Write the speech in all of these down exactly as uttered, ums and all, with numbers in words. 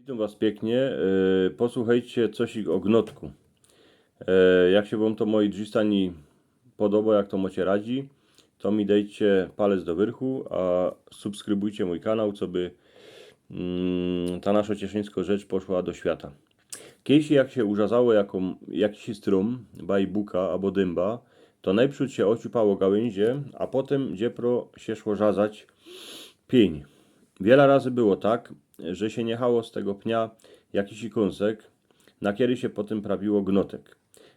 Witōm was piyknie. E, posuchejcie cosik ô gnotku. E, jak sie wōm to, moji drzistani, podobo, jak to mocie radzi, to mi dejcie palec do wyrchu, a subskrybujcie mōj kanał, coby, mm, ta naszo cieszyńsko rzecz poszła do świata. Kejsi jak sie urzazało jakōm, jakisi strōm, bajbuka abo dymba, to nojprzōd sie ôciupało gałynzie, a potym dziepro sie szło rzazać piyń. Wiela razy było tak, że sie niechało z tego pnia jakisi kōnsek, na kery sie potym prawiło gnotek.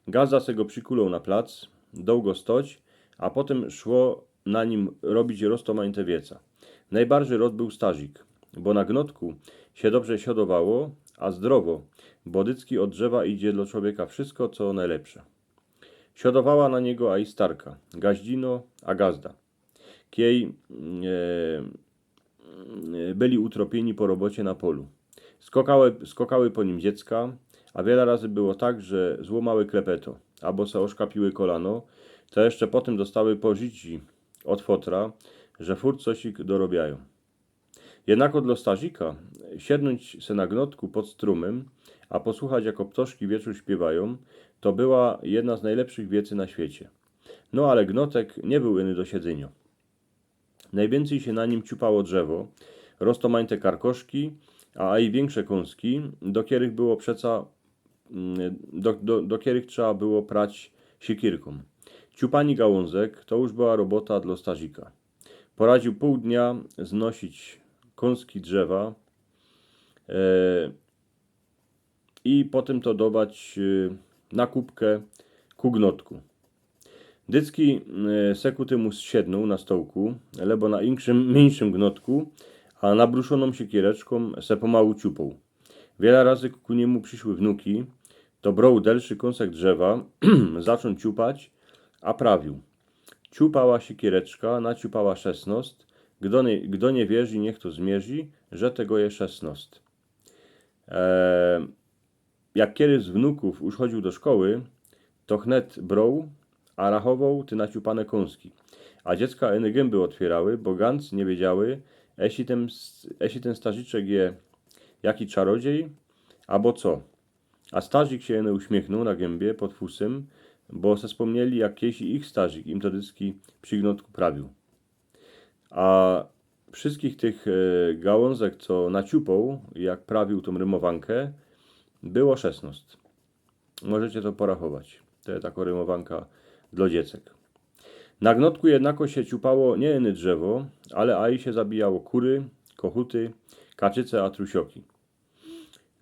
Gazda se go przikuloł na plac, doł go stoć, a potym szło na nim robić roztomańte wieca. Nojbarży rod bōł starzik, bo na gnotku sie dobrze siodowało, a zdrowo, bo dycki ôd drzewa idzie dlŏ czowieka wszystko, co nojlepsze. Siodowała na niego a i starka, gaździno, a gazda. Kej, e, e, byli utropieni po robocie na polu. Skokały, skokały po nim dziecka, a wiela razy było tak, że złomały klepeto, abo se ôszkapiły kolano, to jeszcze potym dostały pożyczki ôd fotra, że furt cosik dorobiajōm. Jednako dlŏ starzika siednōńć se na gnotku pod strōmym, a posuchać, jako ptoszki wieczōr śpiywajōm, to była jedna z nojlepszych wiecy na świecie. No ale gnotek niy bōł iny do siedzyniŏ. Nojwiyncyj sie na nim ciupało drzewo, roztomańte karkoszki, a, a i wiynsze kōnski, do kerych było przeca, mm, do, do, do kerych trzeba było prać siekierkōm. Ciupanie gałōnzek to już była robota dlŏ starzika. Poradziōł pōł dnia znosić kōnski drzewa, e, i potym to dować, e, na kubkã ku gnotku. Dycki, e, se ku tymu siednōł na stołku, lebo na inkszym, miyńszym gnotku, a nabruszōnōm siekiereczkōm se pomału ciupoł. Wiela razy ku nimu prziszły wnuki, to broł delszy kōnsek drzewa, zaczōn ciupać, a prawiōł: Ciupała siekiereczka, naciupała szesnŏst, gdo niy, gdo niy wierzi, niych to zmiyrzi, że tego je szesnŏst. E, jak kery z wnukōw już chodziōł do szkoły, to chnet broł, a rachowoł te naciupane kōnski. A dziecka iny gymby ôtwiyrały, bo gans niy wiedziały, eśli tyn, eśli tyn starzyczek je jaki czarodziej, abo co. A starzik sie iny uśmiechnōł na gymby pod fusym, bo se spōmnieli, jak kejsi ich starzik im to dycki przi gnotku prawiōł. A wszyskich tych, e, gałōnzek, co naciupoł, jak prawiōł tōm rymowankã, było szesnŏst. Możecie to porachować. To je takŏ rymowanka dlŏ dziecek. Na gnotku jednako sie ciupało niy iny drzewo, ale a i sie zabijało kury, kochuty, kaczyce a trusioki.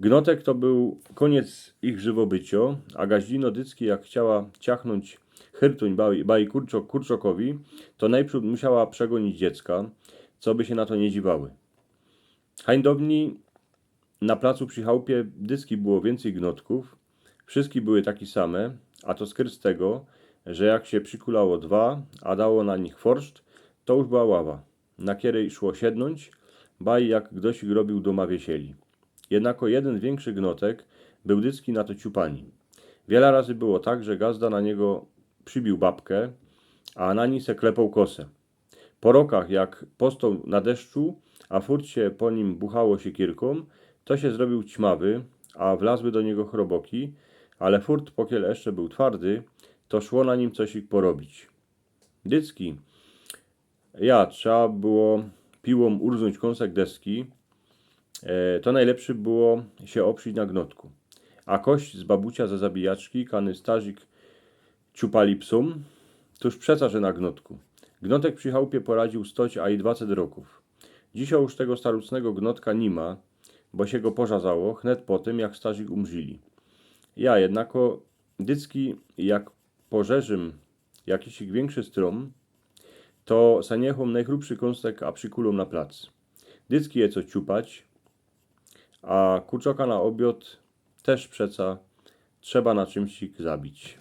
Gnotek to bōł kōniec ich żywobyciŏ, a gaździno dycki, jak chciała ciachnōńć chyrtōń baj, baj kurczok, kurczokowi, to nojprzōd musiała przegōnić dziecka, coby sie na to niy dziwały. Hańdowni na placu przi chałpie dycki było wiyncyj gnotkōw, wszyski były taki same, a to skyrt z tego, że jak sie przikulało dwa, a dało na nich forszt, to już była ława, na kerej szło siednōńć, baj jak gdoś robiōł dōma wiesieli. Jednako jedyn wiynkszi gnotek bōł dycki na to ciupanie. Wiela razy było tak, że gazda na niego przibiył babkã, a na nij se klepoł kosã. Po rokach, jak postoł na deszczu, a furt sie po nim buchało siekierkōm, to sie zrobiōł ćmawy, a wlazły do niego chroboki, ale furt, pokiel jeszcze bōł twardy, to szło na nim cosik porobić. Dycki, ja, trzeba było piłōm urznōńć kōnsek deski, e, to nojlepszy było sie ôprzić na gnotku. A kość z babucia ze zabijaczki, kany starzik ciupali psōm, tōż przeca, że na gnotku. Gnotek przi chałpie poradziōł stoć a i dwacet rokōw. Dzisiŏ już tego starucznego gnotka niyma, bo sie go porzazało chnet po tym, jak starzik umrzili. Ja, jednako dycki, jak porzerzym jakisik wiynkszi strōm, to se niechōm nojchrupszy kōnstek, a przikulōm na plac. Dycki je co ciupać, a kurczoka na ôbiŏd tyż przeca trzeba na czymsik zabić.